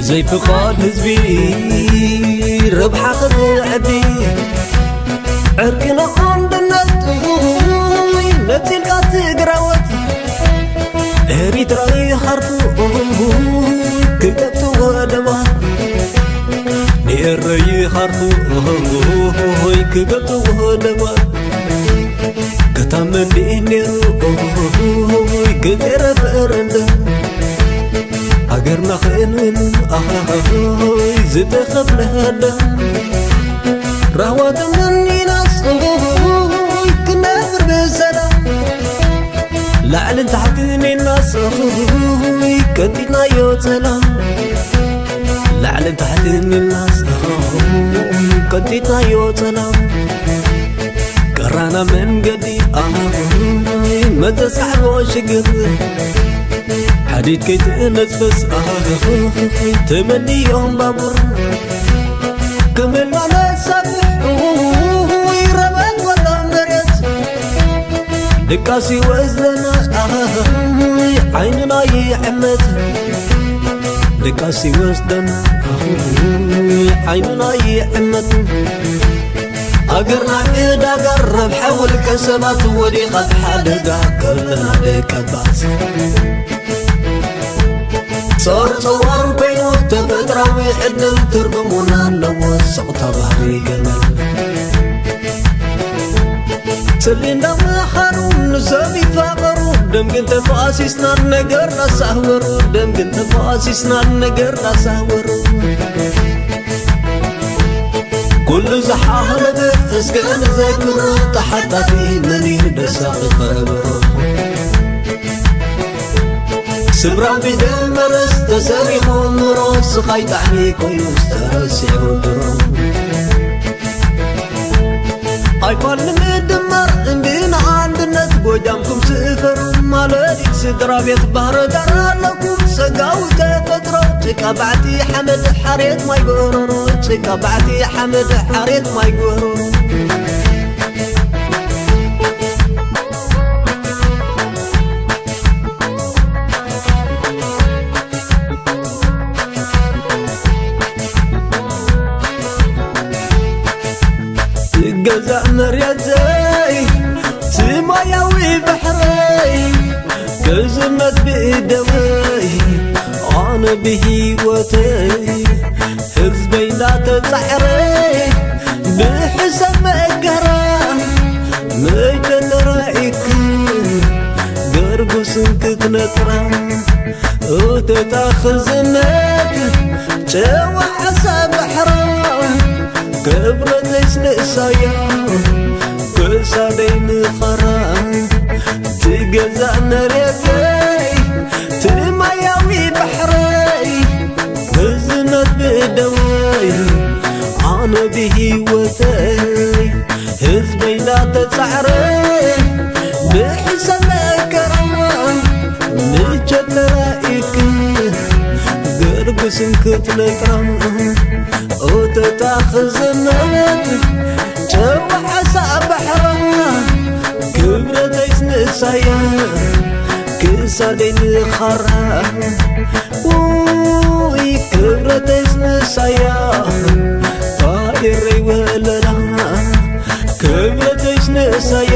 ዘይፍቓድ ህዝቢ ረብሓ ኸተዕቢ፣ ዕርቅና ኣንድነት ነጺልካ ትግራወት። ኤሪትራዊ ሃርኩ ክገብቱ ወደባ፣ ንኤረይ ሃርኩ ክገብቱ ወደባ። ከታመኒ ነይሩ ግዜ ረፈረንደም፣ ሃገርና ክእንምን ኣሃይ ዝተኸፍለ ደም። ራህዋ ተመኒናስ ክነብር ብሰላም፣ ላዕልን ታሕትን ኢልናስ ቀንጢጥናዮ ሰላም። ላዕልን ታሕትን ኢልናስ ቀንጢጥናዮ ሰላም። ቀራና መንገዲ ኣሃይ መተሳሕቦ ሽግር፣ ሓዲድ ከይትነጽፈስ ኣሃይ ተመንዮም ባቡር። ክምልና ነሳብሕ ረበት ወላ መሬት፣ ድቃስ ይወስደና ኣሃይ ዓይንና ይዕመት። ድቃስ ይወስደና ኣሃይ ዓይንና ይዕመት። ኣገርና ዕዳጋ ረብሓ ውልቀ ሰባት ወዲቓ ሓደጋ ከለና ደቀባት። ጾር ጸዋር ኮይኑ ተፈጥራዊ ዕድል ትርጉሙና ኣለዎ ስቕታ ባህሪ ገመል። ስሊ እንዳመሃሩ ንሰብ ይፋቐሩ፣ ደም ግን ተፋሲስና ነገር ናሳህወሩ፣ ደም ግን ተፋሲስና ነገር ናሳህወሩ። ኩሉ ዝሓለፈ እስከ ንዘክሮ፣ ተሓታቲ መን እዩ ደሳኺ ከበሮ። ስብራን ቢደመረስ ተሰሪሑ ምሮ፣ ስኻይ ጣዕሚ ኮይኑ ዝተረሲዑ ድሮ። ኣይፋል ንምድማር እንድና ኣንድነት፣ ጎጃምኩም ስፈሩ ማለሊት ስድራ ቤት ባህረ ዳር ኣለኩም ጸጋዊ ተፈጥሮ። ጭቃ ባዕቲ ሓመድ ሓሬት ማይ ጎረሮ፣ ጭቃ ባዕቲ ሓመድ ሓሬት ማይ ጎረሮ። ትገዛእ መሬተይ፣ ትማያዊ ባሕረይ፣ ክዝመት ብእደወይ፣ ኣነ ብህይወተይ፣ ህዝበይ እንዳተጻዕረ፣ ብሕሰብ መእገራ፣ መይተ ተራኢክ፣ ገርጉስን ክትነጥራ፣ እተታ ክዝመት፣ ጨዋ ዓሳ ባሕራ፣ ክብረተይስ ንእሳያ፣ ክሳደይ ንኸራ፣ ትገዛእ መሬተይ፣ ትማያዊ ባሕረይ፣ ህዝነት ብእደወይ፣ ኣነ ብህይወተይ፣ ህዝበይ እንዳተጻዕረ፣ ብሕሰብ መከራ፣ ምቸት ተራኢክ፣ ገርጉስን ክትነጥራ፣ ኦተታ ክዝነት፣ ጨዋ ዓሳ ባሕራ፣ ክብረተይስ ንእሳያ፣ ክሳደይ ንኻራ፣ ውይ ክብረተይስ ንእሳያ፣ ታኢረይ ወለላ፣ ክብረተይስ ንእሳያ፣